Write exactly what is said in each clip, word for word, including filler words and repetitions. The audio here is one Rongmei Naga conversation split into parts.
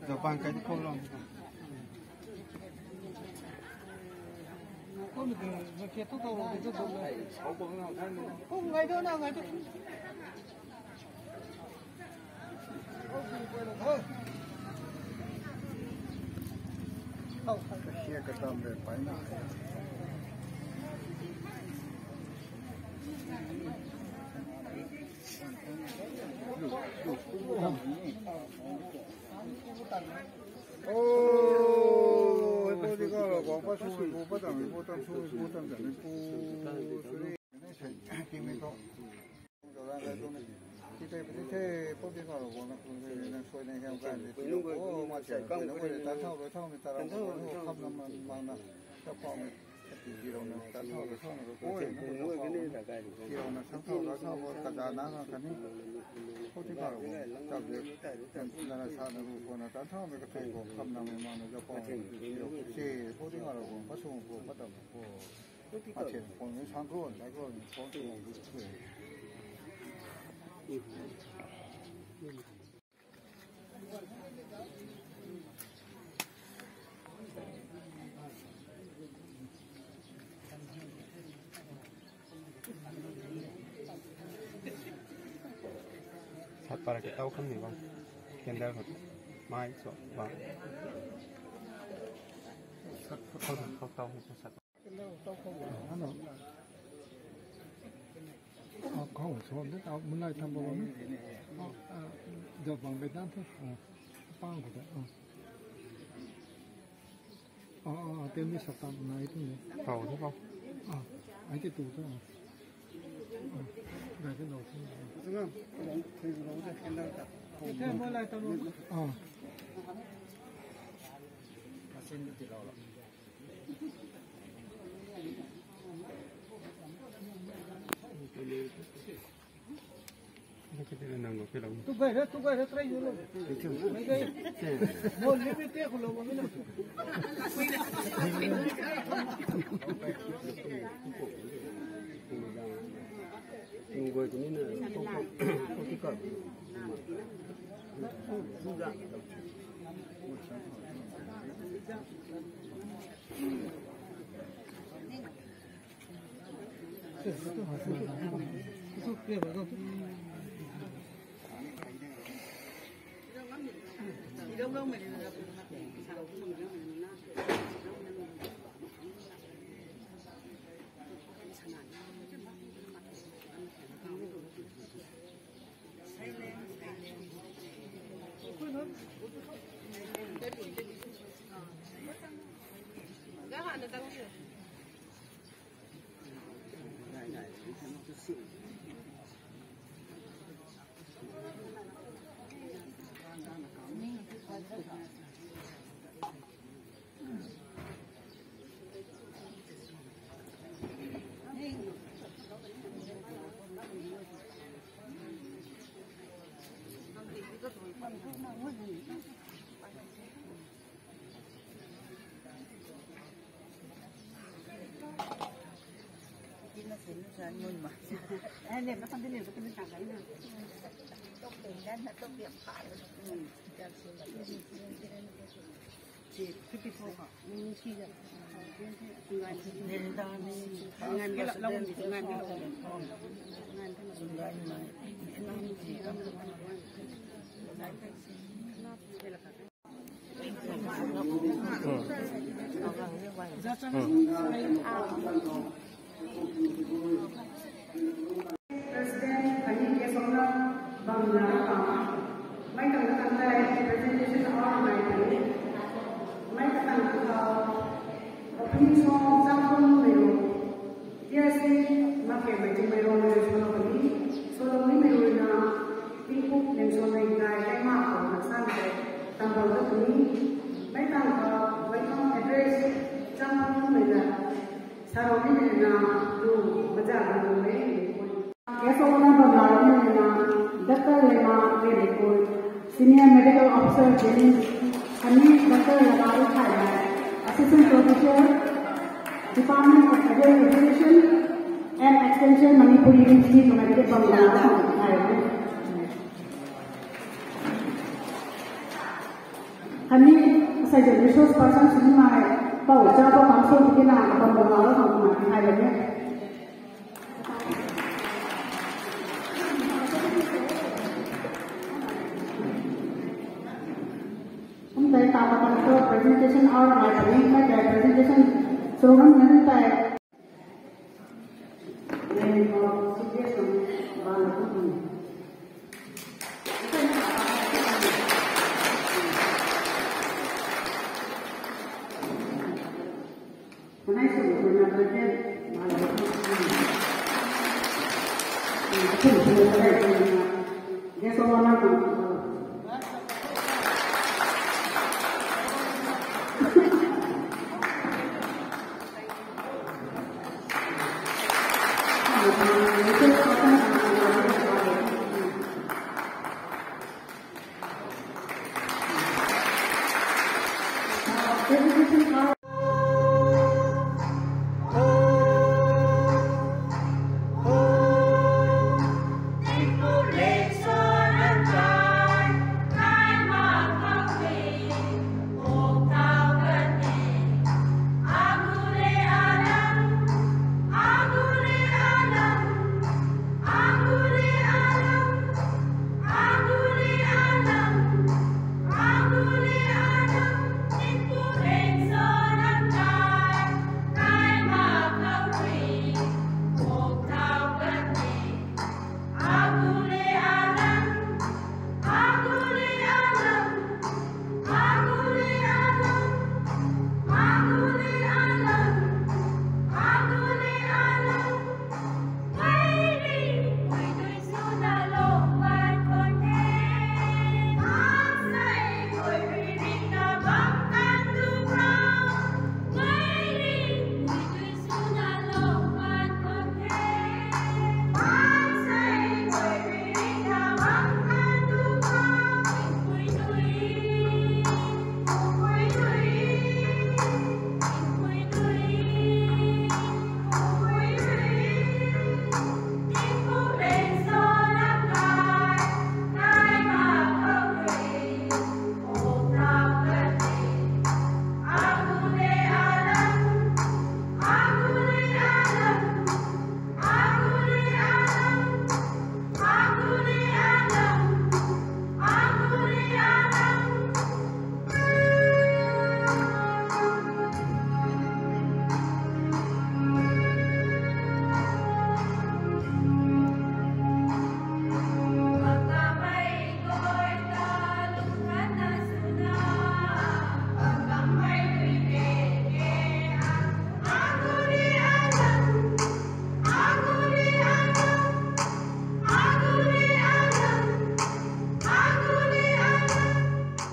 Zau bang kai di khou lou. Kasia katam rui paina. Oh, ipu di ka lo, guang pa sung ipu, pa tam ipu, tam sung ipu, tam tam ipu, suri. Tingmei khou. Tei puni the, pu di ka lo, guang na pu di na sui na hiam kan di. Oh, ma se, ko na ko tan thau lo, thau ni ta ra, ko na kham na mang na, ta pa ni. Tirau na tan thau rui thau na rui ko, tirau na tan thau rui thau ko, kaza na na kani. Pu di ka lo, ta de, na na sa na rui ko na tan thau na ka thei ko, kham na mei ma na ja pa. Si, pu di ka lo, pa sung ko, pa tam ko. Pa chen ko ni sang ko, na ko ni ko. Sat para ke tau kham ni bang. Candle khou. Mai so bang. Sat khou tau, khou tau, khou sat. Hello. Ah, khou so de, ah, mun lai tham bam ni. Ah, ah, jauh bang be dan the. Ah, pang khou de. Ah. Ah, ah, ah, tei mi sat tam nai tu ni. Khou de khou. Ah, ai tei tu tu. Ah. Ah, gai tei lou tu. Ah. Tu gai ra, tu gai ra, try lo. Mo limit te ko lo mo na. President khatni guest of honour bam na ta, mei tang na tang tei presentation aw nai tei, mei ta tang na ta opening song zang khou mei ru, T S C mak khe mei tingmei ru mei ru solo kani, solo ni mei ru na, tingkuk ning song mei nai kai ma khou na san tei, tang bam na kani, mei tang ta welcome address zang khou mei na, Saroni mei na, lu, maza na lu mei ni koi. Guest of honour bam na mei na, Doctor Lema mei ni koi. Senior Medical Officer, Delhi, khatni Doctor Lema Ruthai, Assistant Professor, Department of Adult Education and Extension, Manipur University, Connecticut, bam na, bam na. Resource person sini mai, pau cha pau kam sung tiki na, pau pau la pau mai hai le ne. Kum tei ta pau kam sung presentation hour mai tei, mai tei presentation sung ram nan tei.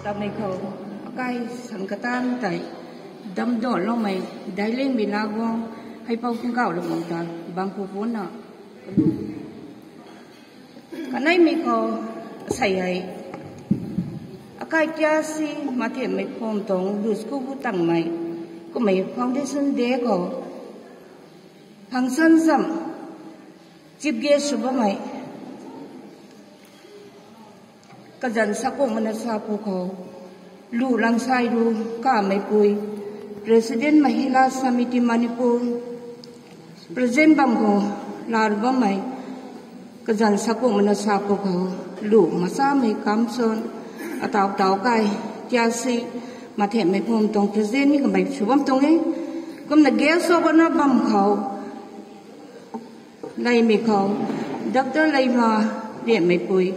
Tamei khou akai sang katan tei damdaloumei Dailingmei Laguang, Haipou Phungkauh Lamang ta bangphu puna. Kaneimei khou sei hei akai Tiasi Mathenmei Phum tuang lu school hu tangmei kummei foundation day khou function zam chief guest sw bammei kazanc sakuang mana sa pu khou, lu langsai ru kameipui, President Mahila Samiti Manipur, President bam khou lar bammei kazanc sakuang mana sa pu khou, lu masamei kamson, atau tau kai, Tiasi Mathenmei Phum tuang President ni kamei sw bam tuang e. Kumna guest of honour bam khou, Leimei khou, Doctor Leima Rianmeipui,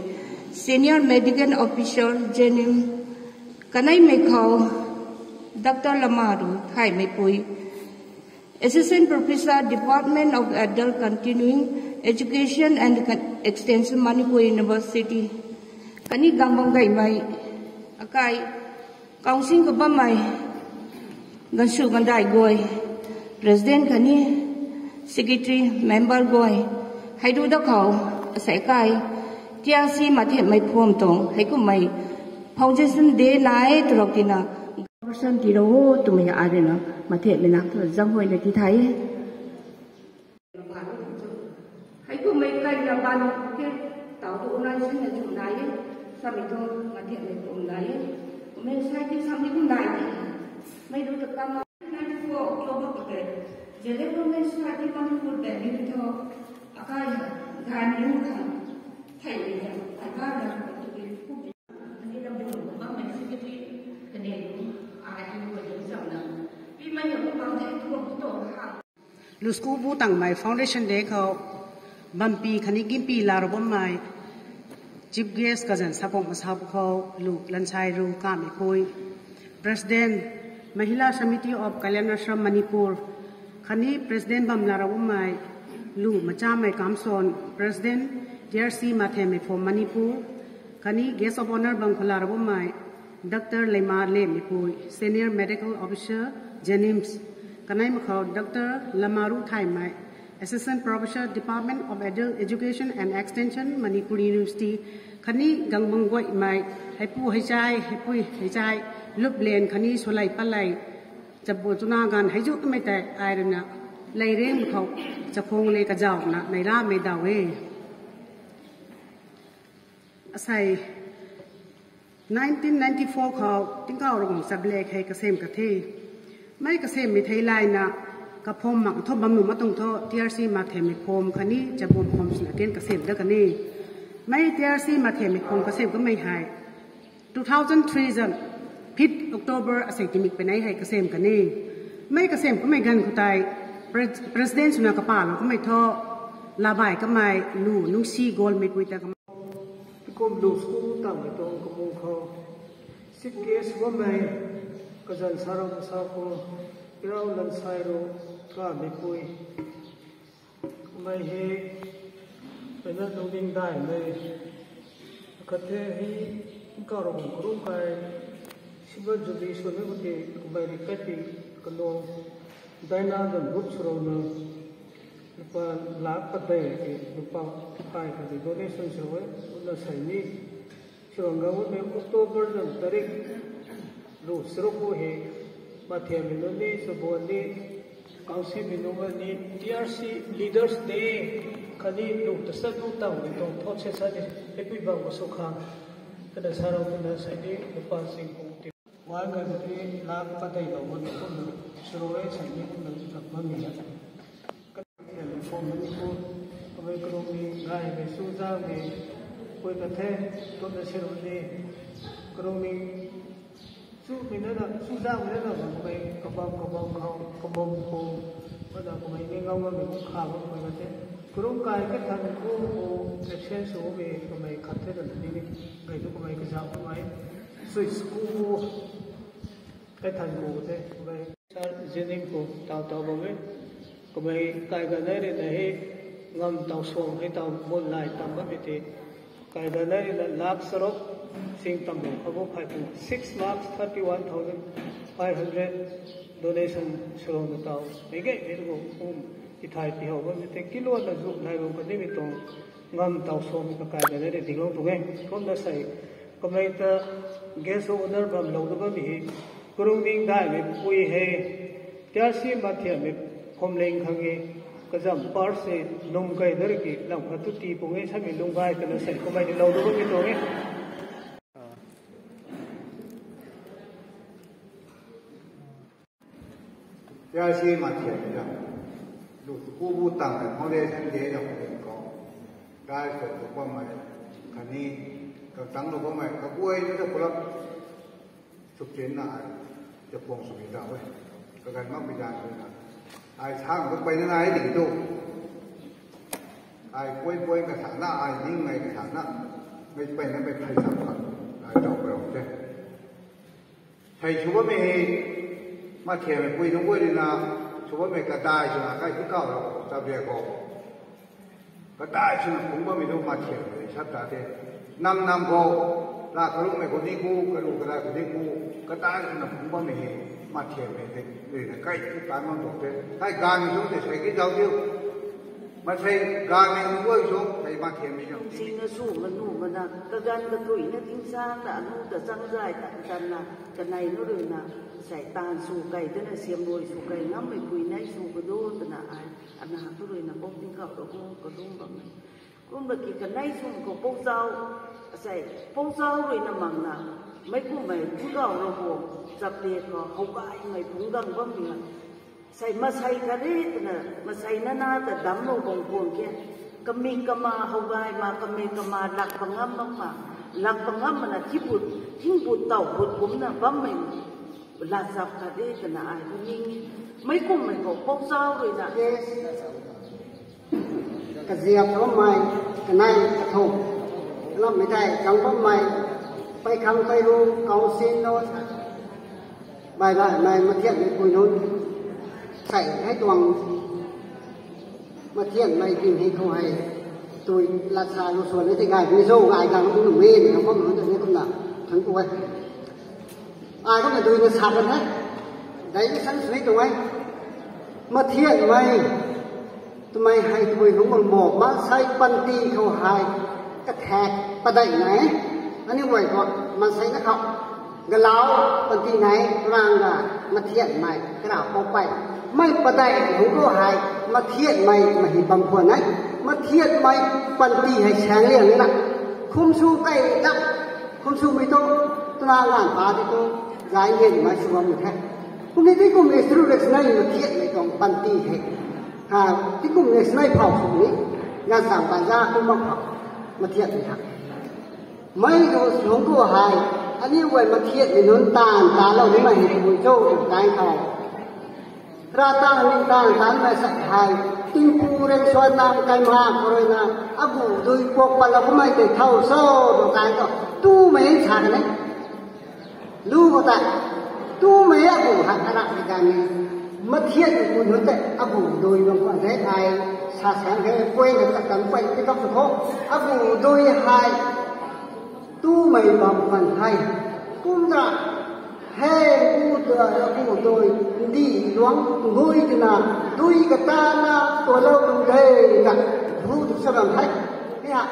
Senior Medical Officer, J N M, kaneimei khou, Doctor Lamaru Thaimeipui, Assistant Professor, Department of Adult Continuing Education and Extension, Manipur University, khatni gang bam gaymei akai Council khou bammei gansw gandai guay, President khatni Secretary, Member guay, hei ru da khou, asei kai, Tiasi Mathenmei Phum tuang, heikumhmei foundation day nai twrok tina, person tirou o twmei arina, Mathenmei na, zanghuayna ti thai e. Heikumhmei kaina ban ke, tau tu unai sina chu nai e, samei thu Mathenmei Phum nai e. Mei sai ti sam ni kum dai ni. Mei du ta kam na ni ko ko ba ko te. Jele ko mei sai ti kam ni kum dai ni to. Akai gan ni kum kan. Thai ni ya. Akai na ko tu ki ku. Ni na bu ko ba mei si ki ti. Kane ni. Ai ti ko ni sam na. Pi mei ko ba thai ko to ha. Lu school bu tangmei Foundation Day khou bampi khatni gimpi la ra bammei Chief Guest kazan sapok masap khou lu lansai ru kamei pui President Mahila Samiti of Kalyan Ashram Manipur khatni President bam la ra bammei lu machamei kamson President T R C Mathem Meiphom Manipur khatni Guest of Honour bam khou la ra bammei Doctor Leima Lemmeipui, Senior Medical Officer, JNIMS, kanei makhou Doctor Lamaru Thaimei, Assistant Professor, Department of Adult Education and Extension, Manipur University, khatni Gangbang Guaimei, Heipu Heichai, Heipui Heichai, Luplen khatni Swalei Palei, Chabu Tuna Gan Heizu twmei tei ai rui na, Leireng makhou, Chakhong le kazauna, mei ra mei daw e. Asei nineteen ninety-four khou tingkauh rui guang chablek hei kasem ka the. Mei kasem mei thei layna kaphom mak thu bam nu ma tuang thu T R C Mathem Meiphom khatni Chabom Phom swna ken kasem da kan e. Mei T R C Mathem Meiphom kasem kamei hei two thousand three zan fifth October asei timik penei hei kasem kan e. Mei kasem kamei ganv khou tei Pre- President swna kapalou kamei thu Labai kamei Lu Nungsi Golmeipui ta kamei Tikum lu school tangmei tuang kamung khou Chief Guest bammei kazan sarou masau khou Pirau Lansai Ru Kameipui. Kamei hei pena nungding daimei khat the hei, nkaurung karung kai Silver Jubilee sw ni khou tei kamei rui kati kanu daina zan group swrou na lupa lak padeih ki lupa phey khat tei donation swrou e. Kumna sei ni swrang gangmei October zan tarik lu charuk khou hei Mathiammei nunc ni, Chabuan ni, Councilmei nunc ni, T R C Leaders Day khatni lu ta sat lu tangmei tuang thought session ni hei pui bam khou sw khang kana sarou kumna sei ni lupa sing kum ti wan ga ti lak padeih lou bam kumna swrou e sei ni kumna zam bammei e. Khatni Meiphom Manipur, kamei karung ni gaymei Chuzaenghmei pui ka the, kumna serou ni karung ni chumei nana, Chuzaenghmei nana kamei kabam kabam khou kabam khou, kumna kamei ni ngam ngammei kum kha bam pui ka the. Karung kai Kaithanku khou absent swmei kamei khat the na ni ni, gay tu kamei kazauh kamei, sui school Kaithanku the, kamei Sir Zining khou taw taw bam e. Kamei kai ganei rui na hei ngam taw suang hei taw mun lai tam bammei tei kai ganei rui na lak charuk sing tam bam abu phey pu six lakhs thirty one thousand five hundred donation swrou na taw mei gay mei tu khou um tithay pi how bammei tei kiluanna zu nai bam kanimei tuang ngam taw suangmei kakai ganei rui dinglou tuang e. Kumna sei kamei ta guest of honour bamlou na bammei hei karung ning daihmei pui hei T R C Mathiammei Phomling khang e, kazam par se num kai na rui ki lam khat tu tii pung e samei lung gay kana sei kamei ni lou na bammei tuang e. T R C Mathiammei ta lu kubu tang foundation day na khou khou dai khou khou bammei khatni katang lou bammei kaguay na ta pulak sukchinna ai chakhwang swmei ta e. Kaganv makmei dan swna ai sang tu peyna nai di tu ai pui pui kasa na ai ning ngai kasa na mei peyna mei phey sam khat ai taw pui rau the. Sei sw bammei hei Mathiammei pui nunc guay rui na sw bammei kadai swna kai ti kau rau tabia khou kadai swna phungc bammei tu Mathiammei sat ta the. Nam nam khou la karungmei khou ni ku, karu kadai khou ni ku, kadai swna phungc bammei hei Mathiammei te rui na kai ti tan bam tuang the. Kai ganvmei sw tei sei ki zauc diu. Masei ganvmei nunc guay sw sei Mathiammei zam Singna sw manu mana kaganv katuina tingsaeng ta anu ta changzay ta tanna kanei nu rui na sei taanv sw kai tana siamruai sw kai ngammei pui nei sw kadu twna ai ana tu rui na pou tingkauh ra hu kadum bammei. Kumna ki kanei sum khou pouchau, sei pouchau rui na makna Meic kumhmei phungc gau rou bo, chapte khou howgaymei phungc gang bammei a. Sei masei khat e twna, masei nana ta damclou bam khwan ke. Kamik kama howgay ma, kamik kama lak pangam bam ma, lak pangam mana thibut, thingput tawput kumna bammei. Laa chap khat e twna ai kum ning e. Meic kumhmei khou pau chau rui na. Kaziap bammei, kanei kathumh. Lammei thei, kang bammei, peikhang peiru, council nunc, bai baihmei mathianmei pui nunc, sei hei tuang mathianmei ting hei khou hei, tui lat sa lu suan ni ti gay ni zo gay gang tu nuh e, ni kang bam nunc ta ni kumna, thang tu e. Ai kumna dui na sa kan the. Dai ni san sui tu e. Mathianmei twmei hei tabui hungc bam bo, maansei panty khou hei kathak padeih nai e. Aniu guay tuang maansei na khou galau panty nai, rang ga mathianmei, kara poupei. Mei padeih hungc khou hei mathianmei, mei hei bam khwan e. Mathianmei panty hei saeng liang na. Khum sw kei dap, khum swmei tu, twna ganv pa di tu, zai ngenmei sw bam the. Kumni ti kum e, through rationale mathianmei tuang panty hei. Ha, ti kum e, rationale phou sw ni, ganv chang pan za kum bam phou, mathianmei ha. Mei khou hungc khou hei, aniu guay mathianmei nunc taanv talou nimei hei tabui cho, kai khou. Kara taanv ning taanv tanmei sa hei, tingpu reng suan nam kai ma khou rui na, agu dui kuak patlou kummei tei thau cho, tu kai khou, tumei sa kan e. Lu khou ta, tumei agu hei arak ni kan e. Mathianmei pui nunc tei agu dui bam khwan the, ai sa saeng the, puina ta kan pei ti kap khou, agu dui hei tumei bam khwan hei. Kumna, hei, u ta, agu dui, ndih luang ngui twna, dui katana tualou tu de, ta, bu tu sa bam hei. Ni ha.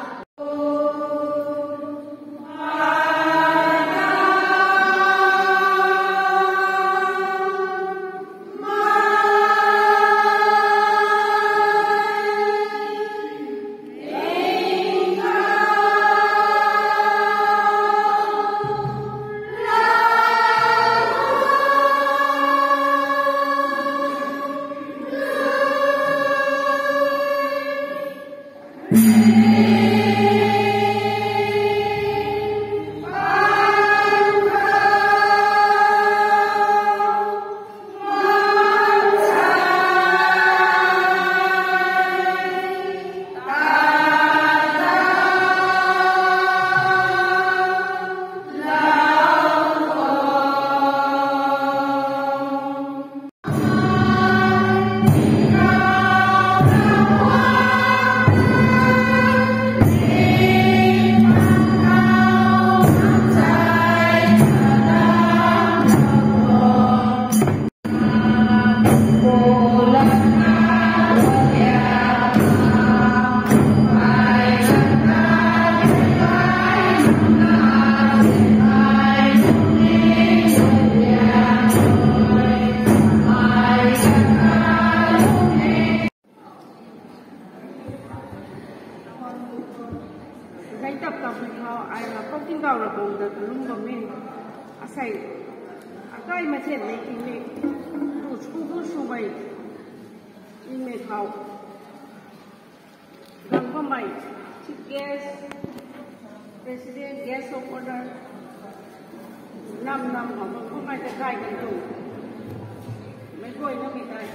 Zai tap tap ni khou, ai la kau tingkauh la bam da kalum bam e. Asei, akai mathianmei tingmei, lu sku bu swmei, tingmei khou. Gang bammei, Chief Guest, President, Guest of Honor, nam nam khou gang bammei ta kai kan tu. Meic guay na mi kai.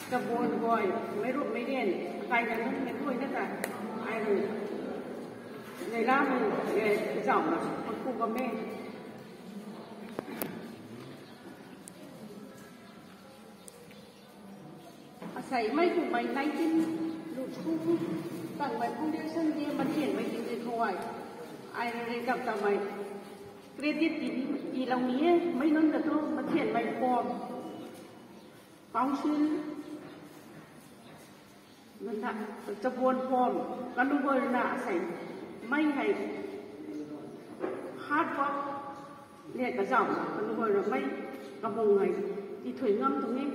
Kabuan guay, meic rup meic rian, kai kan tu meic guay na ta. Ai rui. Nei lam mei, eh, zauh na, pangku bam e. Asei mei kumhmei nineteen lu sku, tangmei foundation de, mathianmei tingmei khou ai. Ai rui rui gap tamei. Credit ti, tilou ni e, mei nunc ta tu mathianmei form. Council, nunc ta, chabuan form, kanu guay rui na asei. Mei hei, hard work, le kazauh, kanu guay rui mei, kabung hei, ti thui ngam tuang e.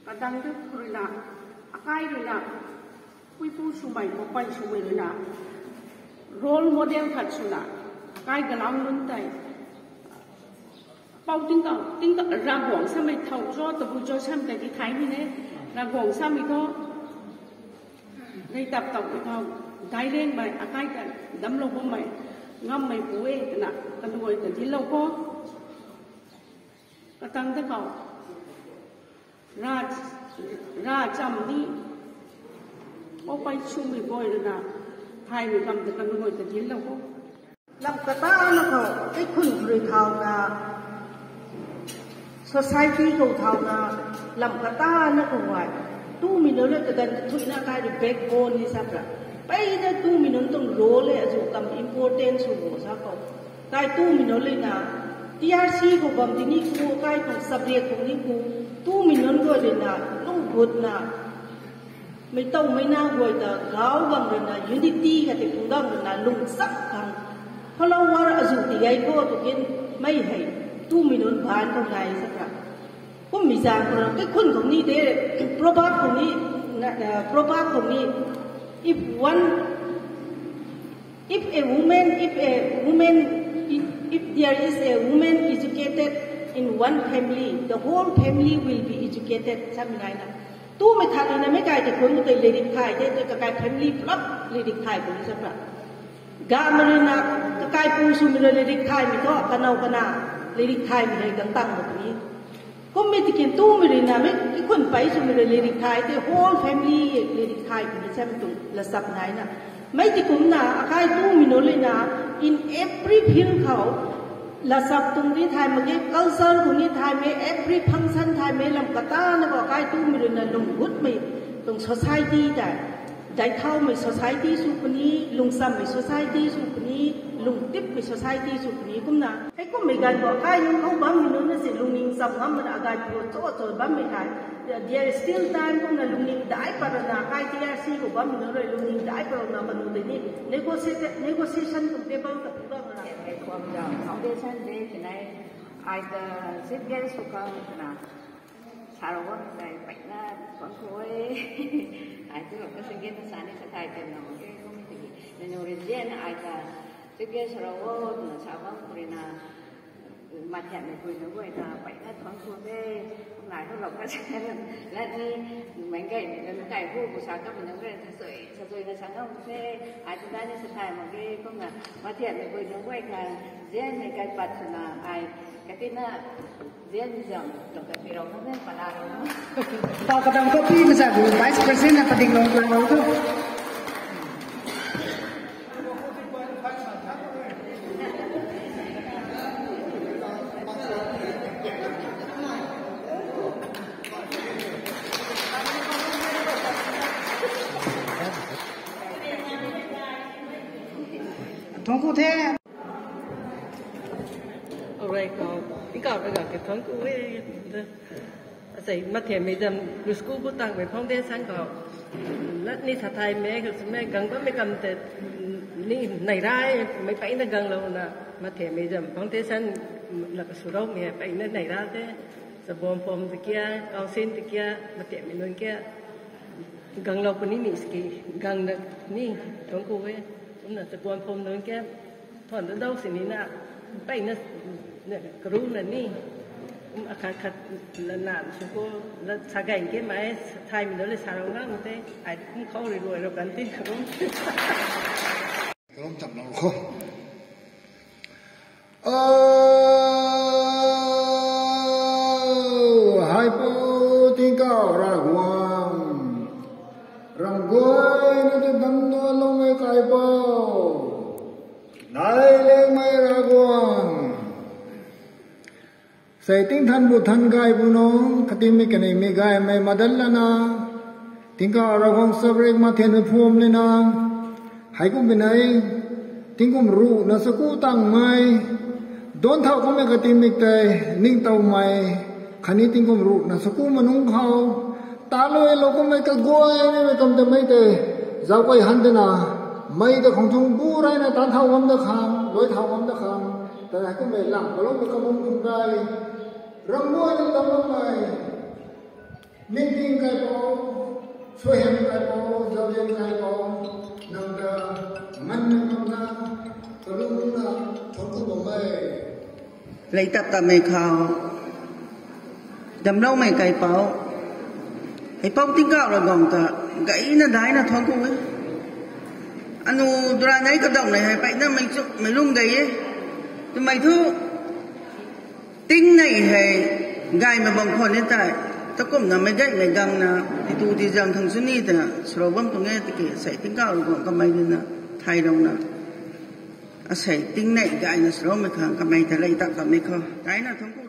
Kadang tu rui na, akai rui na, Puipu swmei, poupei swmei ruina role model khat swna, akai galau nunc tei pou tingkauh, tingkauh Ravguangc samei thow cho, tabui cho samei ta di thai ni ne, Ravguangc samei thu, nei tap tau e thow, daic liangmei, akai ta damclou bammei, ngammei pu e twna, kanuai ta dinclou kho. Katang ta khou, ra, ra cham ni, poupei swmei guay ruina, thaymei kam ta kanuai ta dinclou kho. Lam katana khou, kaikhun rui thauna, society khou thauna, lam katana khou ai, tumei nunc le kaganv kathuina kai rui backbone ni sa pra. Peina tumei nunc tuang role e azu kam important sw bo sa khou. Kai tumei nunc le na, T R C khou bam tini ku, kai khou subject khou ni ku, tumei nunc guay le na, lungputna, mei tow mei na guay ta gau gang ruina, unity khat tei phungc gang ruina, lungchak khang, follower azu ti gei kho tw kin, mei hei, tumei nunc baan khou nai sa pra. Kummei zaeng khou rui, kaikhun khou ni de, proverb khou ni, na, na, proverb khou ni, if one, if a woman, if a woman, if there is a woman educated in one family, the whole family will be educated, samei naina. Tumei khat ruina meic kai tei khun khou tei leirik thay de, tei kakai family pulap leirik thay puni sa pra. Gamei ruina, kakaipu swmei rui leirik thaymei thu, kanow kana, leirik thaymei rui gangtang mak puni. Kummei tikin tumei ruina, mei kaikhun pei swmei rui leirik thay tei, whole family leirik thay puni samei tuang lasap naina. Mei ti kumna, akai tumei nunc le na, in every field khou, lasap tuang ni thaymei, culture tuang ni thaymei, every function thaymei, lam katana khou akai tumei ruina lungputmei tuang society tei, daithaumei society sw puni, lungchammei society sw puni, lungtipmei society sw puni kumna. Hei kummei ganv khou akai nunc khou bammei nunc na si lungning cham ngam mana agai pu cho cho bammei hei. There is still time kumna lungning daic pat rana akai T R C khou bammei nunc rui lungning daic pat rana kanu tei ni negotiate-, negotiation tuang table ta pu bam rana. Foundation day tinai, ai ta chief guest sw khang twna, sa rou bam tei peina thuanc ku e. Ai tu lou ka singin sa ni sa thai tei na mak ge kum tiki. Nanu region ai ta chief guest sa rou o twna sa bam khou ruina, mathianmei pui nunc guay ta peina thuanc ku e. Kum nai tu lou ka singin, lat ni, mei gaymei nunc kai hu ku sa kamei nunc guay ta sui, sa sui na sa ngam the. Ai tu na ni sa thai mak ge kumna, mathianmei pui nunc guay khang, zianmei kai pat swna ai, katina, zian zam, lou ka pi rou na, pala rou na. Tau kadam khou pi maza gu Vice President na pading lou lang lou tu. Thuanc ku the. Alright, khou, i kau rui ga ke thuanc ku e. Asei, mathianmei zam, lu school bu tangmei foundation khou, lat ni sa thaymei, khou swmei, gang bammei kam tei, ni nai ra e, mei peina ganglouna, mathianmei zam, foundation, lak sw roumei, peina nai ra the, chabuan pham tei kia, council tei kia, mathianmei nunc kia, ganglou puni ni siki, gang na ni, thuanc ku e, kumna chabuan pham nunc kia, thuan ta dou sini na, peina, na, karuna ni, kum akhat khat la na, sw khou, la sa gay ke mei, thaymei nunc le sa rou ngam the, ai kum khou rui ruai rou kan the, karum. Karum cham lou khou. O, Haipu Tingkauh Ravguangc, ramh guay na tei damclou loumei Kaipouc, daic liangmei Ravguangc, sei tingthan bu than gay bu nung, katinmei kaningmei gaymei madan lana, Tingkauh Ravguangc chaprek mathianmei pham lana, heikum binei, tingkum ruhna chaku tangmei, dawn thau kummei katinmei tei, ningtowmei, khatni tingkum ruhna chaku ma nungc khou, taluailou kummei kaguay nimei kam tei mei tei, zauc kay han dena, mei ta khang chung bu reyna taanc thau ngam da khang, luai thau ngam da khang, tei heikummei lang kaloumei kabung khang gay, ramh guay na damcloumei, ningting Kaipouc, Suaihiam kaipou, Jolin kaipou, nang ta man na bam na, kalum na, thuanc ku bam e. Lei tap tap mei khou, damcloumei kaipou, heipou tingkauh Ravguangc ta gayna daina thuanc ku e. Anu dura nei kadaunei hei peyna mei chumei lung gay e. Twmei thu, tingnei hei gaymei bam khwan ni tei, takumna meic gaymei gangna, titu tizang thang sw ni ta, sarou bam tuang e tiki, asei tingkauh Ravguangc kamei ruina, thaylouna, asei tingnei gayna saloumei khang kamei ta lei tap tap mei khou, daina thuanc ku.